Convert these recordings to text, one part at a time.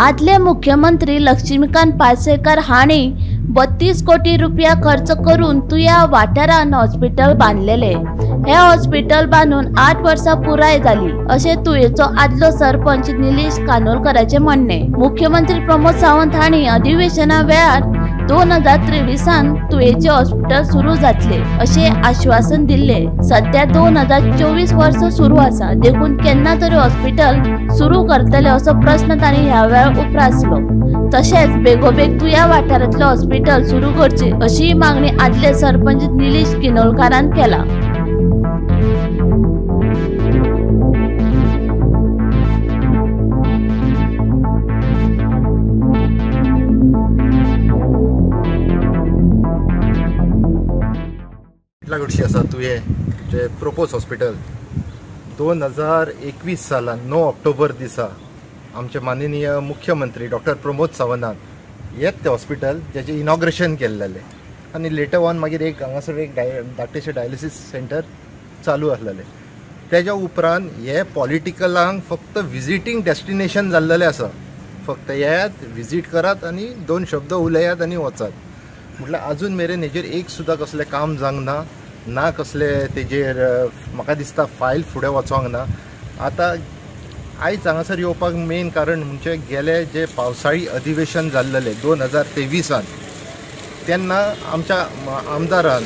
आदले मुख्यमंत्री लक्ष्मीकांत पार्सेकर हांणी 32 कोटी रुपया खर्च करून तुया वाठारांत हॉस्पिटल बांदलेले। हे हॉस्पिटल बांदून 8 वर्सां पुराय जाली अशें तुयेचो आदलो सरपंच निलेश कानोलकराचें म्हणणें। मुख्यमंत्री प्रमोद सावंत हांणी अधिवेशना वेळार 2023 तुयेचें हॉस्पिटल सुरू जातले अशें आश्वासन दिल्ले। सध्या 2024 वर्स सुरू आसा, देखून केन्ना तरी हॉस्पिटल सुरू करतले असो प्रस्न तांणी ह्या वेळार उप्रासलो। तशेंच बेगोबेग तुया वाठारांतले हॉस्पिटल सुरू करचे अशी मागणी आदले सरपंच निलेश किनोलकारान केला। लागडशी आसा तुये जे प्रोपोज हॉस्पिटल 2021 सालान 9 ऑक्टोबर दिसा आमचे माननीय मुख्यमंत्री डॉक्टर प्रमोद सावंतान येत ते हॉस्पिटल ज्याचे इनॉग्रेशन केल्लेले आनी लेटर ऑन मागीर एक हांगासर एक धाकटेशें डायलिसीस सेंटर चालू आसलेलें। तेज्या उपरांत हे पॉलिटिकलांक फक्त विजिटींग डेस्टिनेशन जाल्लेलें आसा। फक्त येयात, विजीट करात आनी 2 शब्द उलयात आनी वचात। म्हटल्यार अजून मेरेन हेजेर एक सुद्दां कसलें काम जावंक ना, ना कसले तेजेर म्हाका दिसता फायल फुडें वचोंक ना। आतां आयज हांगासर येवपाक मेन कारण म्हणजे गेले जे पावसाळी अधिवेशन जाल्लेलें 2023 तेन्ना आमच्या आमदारान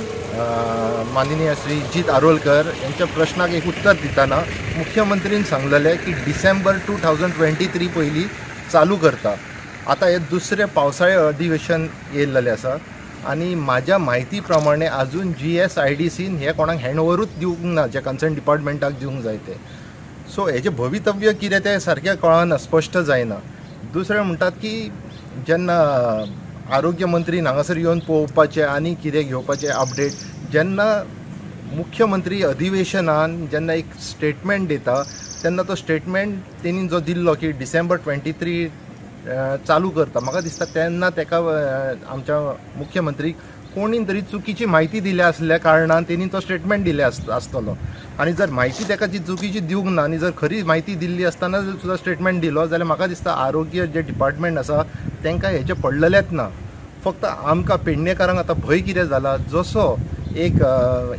माननीय श्री जीत आरोलकर यांच्या प्रश्नाक एक उत्तर दितना मुख्यमंत्रीन सांगलेलें की डिसेंबर 2023 पयलीं चालू करता। आतां हे दुसरें पावसाळी अधिवेशन येयल्लेलें आसा आनी म्हाज्या म्हायती प्रमाणे अजून GSIDCन हे कोणाक हँड ओवरूच दिवंक ना, जे कन्सर्न डिपार्टमेंटाक दिवंक जाय ते। सो हेजें भवितव्य कितें तें सारकें कळना, स्पश्ट जायना। दुसरें म्हणटात की जेन्ना आरोग्य मंत्रीन हांगासर येवन पळोवपाचें आनी कितें घेवपाचें अपडेट, जेन्ना मुख्यमंत्री अधिवेशनान जेन्ना एक स्टेटमेंट दिता तेन्ना तो स्टेटमेंट तेणी जो दिल्लो की डिसेंबर 23 चालू करता, म्हाका दिसता तेन्ना तेका आमच्या मुख्यमंत्रीक कोणी तरी चुकीची म्हायती दिल्या आसल्या कारणान तेणी तो स्टेटमेंट दिले आसतलो। आनी जर म्हायती तेका ती चुकीची दिवंक ना आनी जर खरी म्हायती दिल्ली आसतना जर सुद्दां स्टेटमेंट दिलो जाल्यार म्हाका दिसता आरोग्य जे डिपार्टमेंट आसा तेंकां हेचें पडलेलेंच ना। फक्त आमकां पेडणेकारांक आतां भंय कितें जाला, जसो एक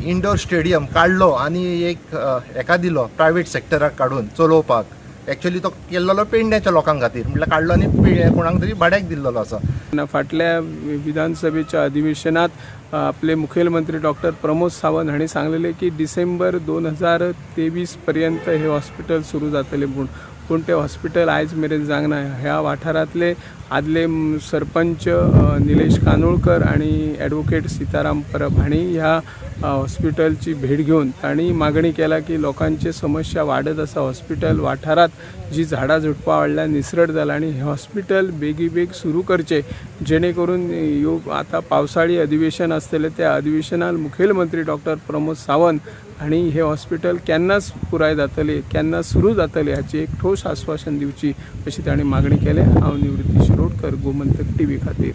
इंडोर स्टेडियम काडलो आनी एक हेका दिलो प्रायवेट सेक्टराक काडून चलोवपाक, एक्चुअली तो केल्लो पेडण्याच्या लोकां खातीर, म्हटल्यार काडलो आनी कोणाक तरी भाड्याक दिल्लो आसा। फाटल्या विधानसभेच्या अधिवेशनात आपले मुखेलमंत्री डॉक्टर प्रमोद सावंत हांणी सांगलेले की डिसेंबर 2023 पर्यंत हे हॉस्पिटल सुरू जातले म्हूण, पूण ते हॉस्पिटल आयज मेरेन जावंक ना। ह्या वाठारांतले आदले सरपंच निलेश कानोळकर आनी एडवोकेट सीताराम परब हांणी ह्या हॉस्पिटलची भेट घेवन तांणी मागणी केला की लोकांची समस्या वाडत आसा, हॉस्पिटल वाठारांत जी झाडां झुडपां वाडल्या निसरट जाला आनी हे हॉस्पिटल बेगीबेग सुरू करचें, जेणे करून ह्यो आतां पावसाळी अधिवेशन आसतलें त्या अधिवेशनान मुखेलमंत्री डॉक्टर प्रमोद सावंत हांणी हे हॉस्पिटल केन्नाच पुराय जातलें, केन्ना सुरू जातलें हाची एक ठोस आश्वासन दिवची अशी तांणी मागणी केल्या। हांव निवृत्ती शिरोडकर, गोमंतक टीव्ही खातीर।